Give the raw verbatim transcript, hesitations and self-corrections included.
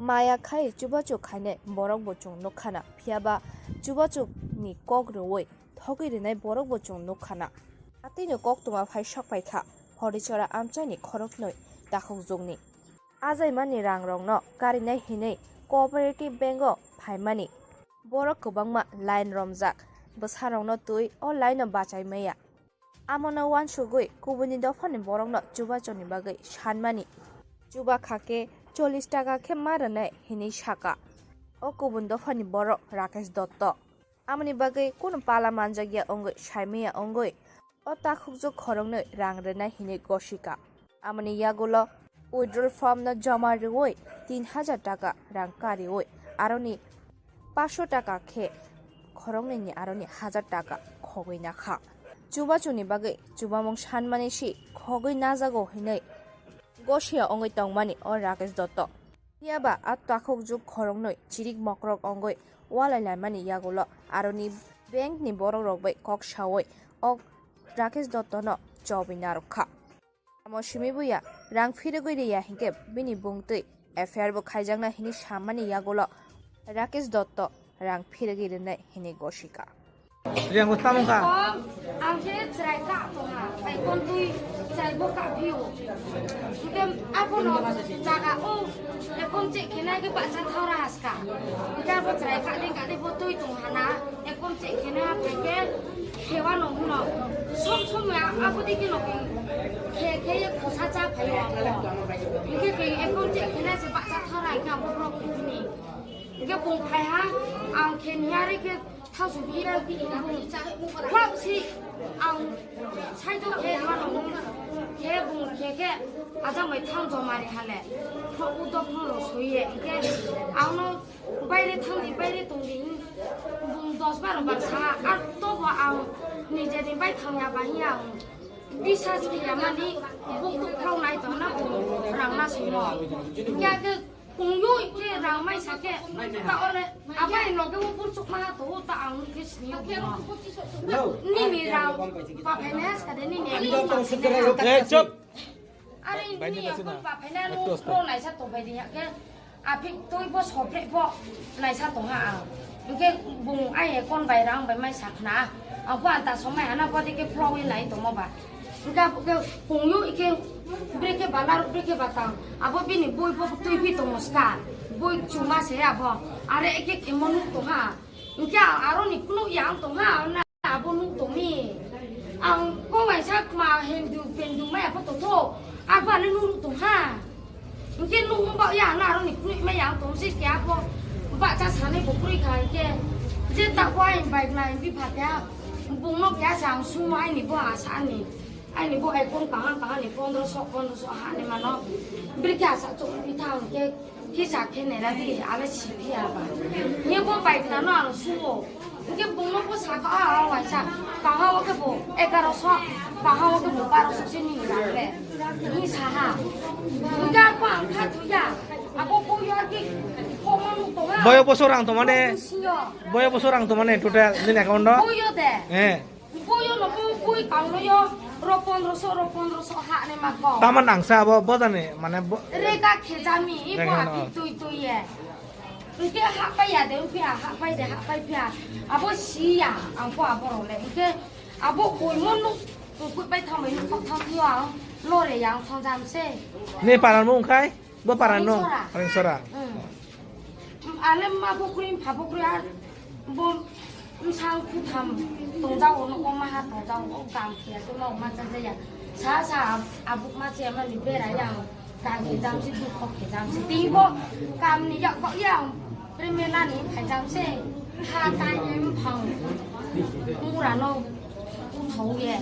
Maya khai chubachu khainai borok bo chwng nukkhana, phiyaba chubachukni kok rwui thogwi rwnai borok bo chwng nukkhana. Atwino koktwma phai sokpaikha Horichora amchaini khoroknwi takhukjwkni. Ajaimani rangrokno karinai hinwi Cooperative Bank-o phaimani borok kwbangma line romjak, bwsarokno twi o line-o bachai maya. Amono uansugwi kubuni dophani borokno chubachuni bagwi sanmani. Chuba kha khe chollish taka khe ma rwnai hinwi saka o kubun dophani borok Rakesh Dotto. Amoni bagwi kunu pala manjakya wngwi saimaya wngwi o takhukjwk khoroknwi rang rwnai hinwi gosika. Amoni yagulo withdrawal form no joma rwui tin hajar taka rang kariui aroni paso taka khe khoroknwi ni aroni hajar taka khogwi nakha. Chubachuni bagwi chubamung sanmani si khogwi najago hinwi gosia wngwi tongmani o Rakesh Dotto. Phiyaba a takhukjwk khoroknwi chirik mokrok wngwi walai laimani yagulo aroni bank ni borok rok bai kok saui o Rakesh Dotto no chobwi narwkha. Amo simi buya rang phirigwi riya hinkhe bini bungtwi F I R bo khaijakna hini sammani yagulo Rakesh Dotto rang phirigwi rwnai hini gosika. Riang bo tamo kha. Ang khe chwrai ka tongha, bai kon twi chwrai bo ka phio. Hinkhe abono jaga o ekon che khenai khe bacha thaura haska. Hinkhe abo chwrai ka de ka de bo twi tong hana. Ekon che kheno haphai khe khewa no huno. Som som ya abo digi no khe khe khe ye khosa cha phai yo abo. Hingke khe ekon che kheno se bacha thara khe abo rok khe ni. Hingke bung phai ha ang khe ni are khe thau su bi ra bi ni bung. Khop si ang sai do khe ma no khe bung khe khe ajang bai thang jo mari hale. Khop u dok no lo sui ye. Hingke ang no Baire thangdi, baire tongdi, bung dos baro bar sa, ar tobo ang nijeni bai thangya ba hiya ang bisas kiyamani buk tuk khau nai tongna bung rang ma simo. Kya ke kungyo ke rang mai sa ke, ta ore abai loge o burchuk ma to ta ang ke sini. Nini rang pa phenes ka de nini. Eh, chup. Are ini aku pa phena no naisa to bai dia ke apik toi bo sopre bo naisa to ha ang. Ke bung ai kon bai rang bai mai sakna. Aku anta somai hana bo ke flow nai to mo ba. Ke ke pungyo ike breke balar breke batang. Abo bini boi bo toi bi to moska. Boi chuma se abo. Are ike kemonu to ha. Ke aro ni kunu yang to ha na. Abo nuk tongmi. Ang kok waisa kma hendu pendu maya pho totho. Arba le nuk tong ha. Hingke nuk ba ya na aro ni knui maya ang tong si kya pho. Ba cha sane bo krui kha hingke. Je ta wai bai na bi pha kya. Bung no kya sa ang su mai ni bo asa ni. Aini bo ekon kaham kaham ni pondro so pondro so ha ni mano. Bri kya sa chok bi thang ke. Hisa khe nera di ale si phiya ba. Ye bo bai khna no ang suo. Hingke bungno bo saka a a waisa. Kaha o ke bo egaroso, kaha o ke bo baroso se ni rang le. Ni saha. Hingke ako ang kha thuya. Ako ko yo ki ko mo nuk tonga. Boyo boso rang tongmane. Boyo boso rang tongmane total nini account no. Boyo de. Eh. Boyo no bo bui kangno yo ro pondroso, ro pondroso ha ne ma ko. Tama nangsa abo bojani mane bo- Rega khejami, ibo Rega abi no. Tui tui ye. Hingke ha pai ya de, hingke ha pai de, ha pai pia. Abo si ya, ang ko abo ro le. Hingke abo bui mo nuk, nuk bai thang bai nuk thang thang yo ang. Lore yang thang jam se. Ne paran mo ungkhai? Bo paran no? Paring sora. Paring sora. Hmm. Ale ma pokri, pha pokri ar bo msang kutham tongjago no, o maha tongjago, o kam khia to ma, o ma cha jaya. Sa sa ab-, abuk ma che ma ni bera yang kam khejam si, dukho khejam si. Ti bo kam ni yak ko yang premela ni phai jam se. Ha tai em phang. Mura no. Thau ye.